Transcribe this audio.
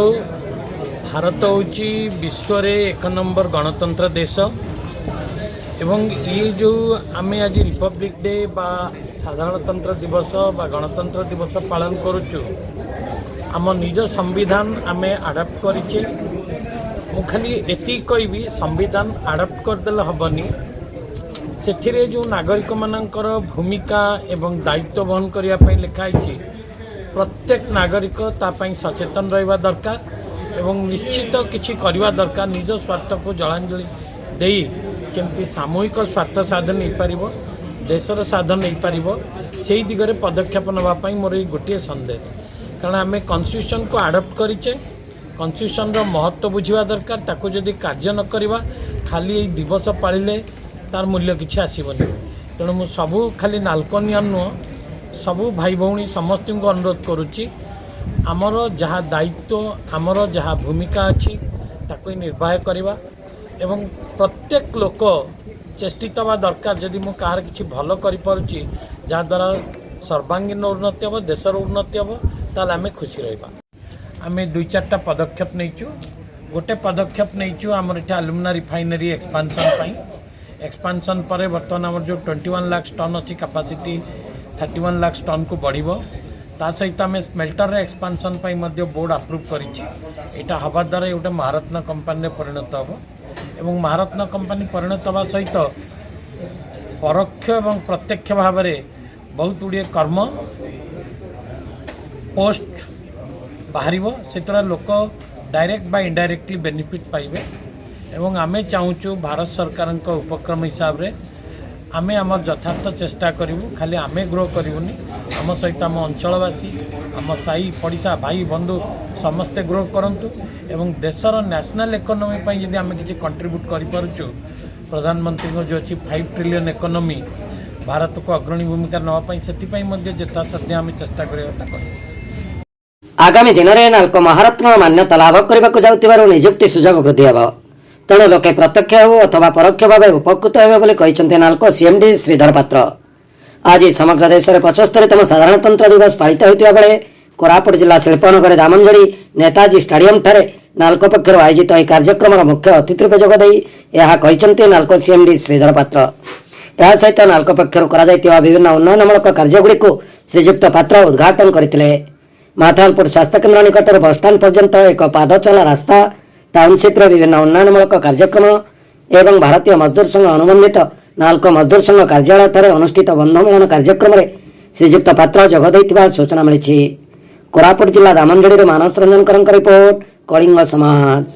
ଦେଖନ୍ତୁ, ଭାରତ ହେଉଛି ବିଶ୍ୱରେ ଏକ ନମ୍ବର ଗଣତନ୍ତ୍ର ଦେଶ ଏବଂ ଇଏ ଯେଉଁ ଆମେ ଆଜି ରିପବ୍ଲିକ୍ ଡେ ବା ସାଧାରଣତନ୍ତ୍ର ଦିବସ ବା ଗଣତନ୍ତ୍ର ଦିବସ ପାଳନ କରୁଛୁ, ଆମ ନିଜ ସମ୍ବିଧାନ ଆମେ ଆଡ଼ପ୍ଟ କରିଛେ। ମୁଁ ଖାଲି ଏତିକି କହିବି, ସମ୍ବିଧାନ ଆଡ଼ପ୍ଟ କରିଦେଲେ ହେବନି। ସେଥିରେ ଯେଉଁ ନାଗରିକମାନଙ୍କର ଭୂମିକା ଏବଂ ଦାୟିତ୍ୱ ବହନ କରିବା ପାଇଁ ଲେଖା ହେଇଛି, ପ୍ରତ୍ୟେକ ନାଗରିକ ତା ପାଇଁ ସଚେତନ ରହିବା ଦରକାର ଏବଂ ନିଶ୍ଚିତ କିଛି କରିବା ଦରକାର। ନିଜ ସ୍ୱାର୍ଥକୁ ଜଳାଞ୍ଜଳି ଦେଇ କେମିତି ସାମୂହିକ ସ୍ୱାର୍ଥ ସାଧନ ହେଇପାରିବ, ଦେଶର ସାଧନ ହେଇପାରିବ, ସେଇ ଦିଗରେ ପଦକ୍ଷେପ ନେବା ପାଇଁ ମୋର ଏଇ ଗୋଟିଏ ସନ୍ଦେଶ। କାରଣ ଆମେ କନଷ୍ଟିଟ୍ୟୁସନକୁ ଆଡ଼ପ୍ଟ କରିଛେ, କନଷ୍ଟିଟ୍ୟୁସନର ମହତ୍ତ୍ୱ ବୁଝିବା ଦରକାର। ତାକୁ ଯଦି କାର୍ଯ୍ୟ ନ କରିବା, ଖାଲି ଏଇ ଦିବସ ପାଳିଲେ ତାର ମୂଲ୍ୟ କିଛି ଆସିବନି। ତେଣୁ ମୁଁ ସବୁ, ଖାଲି ନାଲକୋନିଆନ ନୁହଁ, ସବୁ ଭାଇ ଭଉଣୀ ସମସ୍ତଙ୍କୁ ଅନୁରୋଧ କରୁଛି, ଆମର ଯାହା ଦାୟିତ୍ୱ, ଆମର ଯାହା ଭୂମିକା ଅଛି, ତାକୁ ହିଁ ନିର୍ବାହ କରିବା ଏବଂ ପ୍ରତ୍ୟେକ ଲୋକ ଚେଷ୍ଟିତ ହେବା ଦରକାର। ଯଦି ମୁଁ କାହାର କିଛି ଭଲ କରିପାରୁଛି, ଯାହାଦ୍ୱାରା ସର୍ବାଙ୍ଗୀନ ଉନ୍ନତି ହେବ, ଦେଶର ଉନ୍ନତି ହେବ, ତାହେଲେ ଆମେ ଖୁସି ରହିବା। ଆମେ ଦୁଇ ଚାରିଟା ପଦକ୍ଷେପ ନେଇଛୁ। ଗୋଟେ ପଦକ୍ଷେପ ନେଇଛୁ ଆମର ଏଠି ଆଲୁମିନା ରିଫାଇନାରୀ ଏକ୍ସପାନସନ୍ ପାଇଁ। ଏକ୍ସପାନସନ୍ ପରେ ବର୍ତ୍ତମାନ ଆମର ଯେଉଁ 21 ଲାକ୍ସ ଟନ୍ ଅଛି କାପାସିଟି, 31 ଲାକ୍ସ ଟନ୍କୁ ବଢ଼ିବ। ତା ସହିତ ଆମେ ସ୍ମେଲ୍ଟରର ଏକ୍ସପାନସନ୍ ପାଇଁ ମଧ୍ୟ ବୋର୍ଡ଼ ଆପ୍ରୁଭ୍ କରିଛି। ଏଇଟା ହେବା ଦ୍ୱାରା ଏ ଗୋଟେ ମହାରତ୍ନ କମ୍ପାନୀରେ ପରିଣତ ହେବ ଏବଂ ମହାରତ୍ନ କମ୍ପାନୀ ପରିଣତ ହେବା ସହିତ ପରୋକ୍ଷ ଏବଂ ପ୍ରତ୍ୟକ୍ଷ ଭାବରେ ବହୁତ ଗୁଡ଼ିଏ କର୍ମ ପୋଷ୍ଟ ବାହାରିବ। ସେଥିରେ ଲୋକ ଡାଇରେକ୍ଟ ବା ଇନଡାଇରେକ୍ଟଲି ବେନିଫିଟ୍ ପାଇବେ ଏବଂ ଆମେ ଚାହୁଁଛୁ, ଭାରତ ସରକାରଙ୍କ ଉପକ୍ରମ ହିସାବରେ ଆମେ ଆମର ଯଥାର୍ଥ ଚେଷ୍ଟା କରିବୁ। ଖାଲି ଆମେ ଗ୍ରୋ କରିବୁନି, ଆମ ସହିତ ଆମ ଅଞ୍ଚଳବାସୀ, ଆମ ସାହି ପଡ଼ିଶା, ଭାଇ ବନ୍ଧୁ ସମସ୍ତେ ଗ୍ରୋ କରନ୍ତୁ ଏବଂ ଦେଶର ନ୍ୟାସନାଲ୍ ଇକୋନୋମି ପାଇଁ ଯଦି ଆମେ କିଛି କଣ୍ଟ୍ରିବ୍ୟୁଟ୍ କରିପାରୁଛୁ, ପ୍ରଧାନମନ୍ତ୍ରୀଙ୍କ ଯେଉଁ ଅଛି 5 ଟ୍ରିଲିୟନ୍ ଇକୋନୋମି, ଭାରତକୁ ଅଗ୍ରଣୀ ଭୂମିକା ନେବା ପାଇଁ, ସେଥିପାଇଁ ମଧ୍ୟ ଯଥାସାଧ୍ୟ ଆମେ ଚେଷ୍ଟା କରିବା କଥା କରିବୁ। ଆଗାମୀ ଦିନରେ ନାଲକୋ ମହାରତ୍ନ ମାନ୍ୟତା ଲାଭ କରିବାକୁ ଯାଉଥିବାରୁ ନିଯୁକ୍ତି ସୁଯୋଗ ବୃଦ୍ଧି ହେବ। ତେଣୁ ଲୋକେ ପ୍ରତ୍ୟକ୍ଷ ହେଉ ଅଥବା ପରୋକ୍ଷ ଭାବେ ଉପକୃତ ହେବେ ବୋଲି କହିଛନ୍ତି ନାଲକୋ ସିଏମ୍ଡି ଶ୍ରୀଧର ପାତ୍ର। ଆଜି ସମଗ୍ର ଦେଶରେ 75ତମ ସାଧାରଣତନ୍ତ୍ର ଦିବସ ପାଳିତ ହେଉଥିବା ବେଳେ କୋରାପୁଟ ଜିଲ୍ଲା ଶିଳ୍ପନଗରୀ ଦାମନଯୋଡ଼ି ନେତାଜୀ ଷ୍ଟାଡିୟମଠାରେ ନାଲକୋ ପକ୍ଷରୁ ଆୟୋଜିତ ଏହି କାର୍ଯ୍ୟକ୍ରମର ମୁଖ୍ୟ ଅତିଥି ରୂପେ ଯୋଗଦେଇ ଏହା କହିଛନ୍ତି ନାଲକୋ ସିଏମ୍ଡି ଶ୍ରୀଧର ପାତ୍ର। ଏହା ସହିତ ନାଲକୋ ପକ୍ଷରୁ କରାଯାଇଥିବା ବିଭିନ୍ନ ଉନ୍ନୟନମୂଳକ କାର୍ଯ୍ୟଗୁଡ଼ିକୁ ଶ୍ରୀଯୁକ୍ତ ପାତ୍ର ଉଦ୍ଘାଟନ କରିଥିଲେ। ମାଥାଲପୁର ସ୍ୱାସ୍ଥ୍ୟକେନ୍ଦ୍ର ନିକଟରୁ ବସଷ୍ଟାଣ୍ଡ ପର୍ଯ୍ୟନ୍ତ ଏକ ପାଦଚଲା ରାସ୍ତା, ଟାଉନସିପ୍ରେ ବିଭିନ୍ନ ଉନ୍ନୟନମୂଳକ କାର୍ଯ୍ୟକ୍ରମ ଏବଂ ଭାରତୀୟ ମଜଦୁର ସଂଘ ଅନୁବନ୍ଧିତ ନାଲକୋ ମଜଦୁର ସଂଘ କାର୍ଯ୍ୟାଳୟଠାରେ ଅନୁଷ୍ଠିତ ବନ୍ଧୁ ମିଳନ କାର୍ଯ୍ୟକ୍ରମରେ ଶ୍ରୀଯୁକ୍ତ ପାତ୍ର ଯୋଗ ଦେଇଥିବା ସୂଚନା ମିଳିଛି। କୋରାପୁଟ ଜିଲ୍ଲା ଦାମନଯୋଡ଼ିରୁ ମାନସ ରଞ୍ଜନ କରଙ୍କ ରିପୋର୍ଟ, କଳିଙ୍ଗ ସମାଜ।